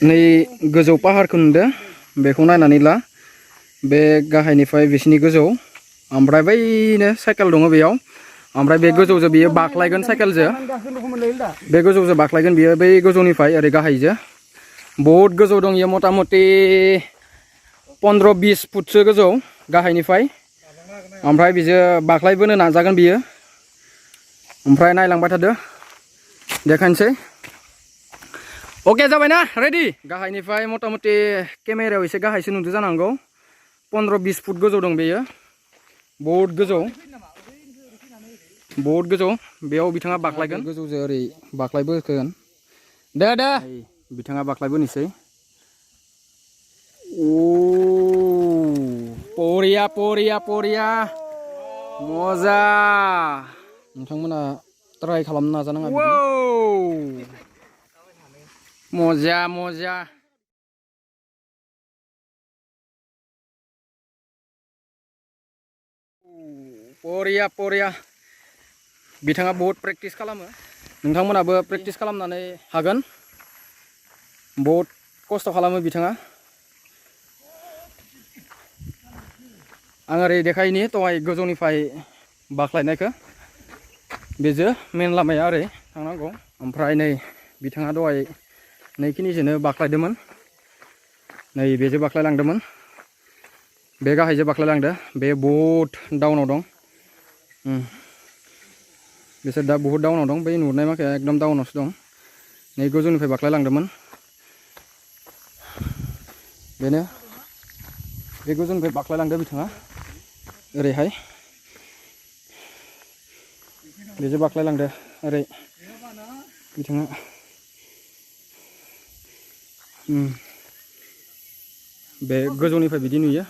नै गोजौ पाहारखौ नुदो बेखौ नायनानै ला बे गाहायनिफ्राय बिसिनि गोजौ ओमफ्राय बैनो साइकेल दङ बेयाव ओमफ्राय बे गोजौजों बियो बाख्लायगोन साइकेलजों बे गोजौजों बाख्लायगोन बियो बै गोजौनिफ्राय ओरै गाहायजों बहुत गोजौ दं इयो मथा मथि 15-20 फुटसो गोजौ गाहायनिफ्राय ओमफ्राय बिजो बाख्लायबोनो नाजागोन बियो ओमफ्राय नायलांबाय थादो देखायनोसै ओके जाबाय ना रेडि गाहायनिफ्राय मथा मथि केमेरायाव एसे गाहायसो नुदो जानांगौ 15-20 फुट गोजौ दं बेयो बहुत गोजौ बेयाव बिथाङा बाख्लायगोन गोजौजों ओरै बाख्लायबोगोन दे बिथाङा बाख्लायबोनोसै ओ परिया मजा नोंथांमोना ट्राइ खालामनो नाजानाङा मजा परिया बिथाङा बहुत प्रेक्टिस खालामो नोंथांमोनाबो प्रेक्टिस खालामनानै हागोन बहुत खस्थ' खालामो बिथाङा आं ओरै देखायनि दहाय गोजौनिफ्राय बाख्लायनायखौ बेजों मेन लामाया ओरै थांनांगौ ओमफ्राय नै बिथाङा दहाय नैखिनिजोंनो बाख्लायदोंमोन नै बेजों बाख्लायलांदोंमोन बे गाहायजों बाख्लायलांदो बे बहुद डाउनाव दं बिसोर दा बहुद डाउनाव दं बै नुहुरनाय माखाया एकदम डाउनावसो दं नै गोजौनिफ्राय बाख्लायलांदोंमोन बेनो बे गोजौनिफ्राय बाख्लायलांदो बिथाङा ओरैहाय बेजों बाख्लायलांदो ओरै बिथाङा बे गोजौनिफ्राय बिदि नुयो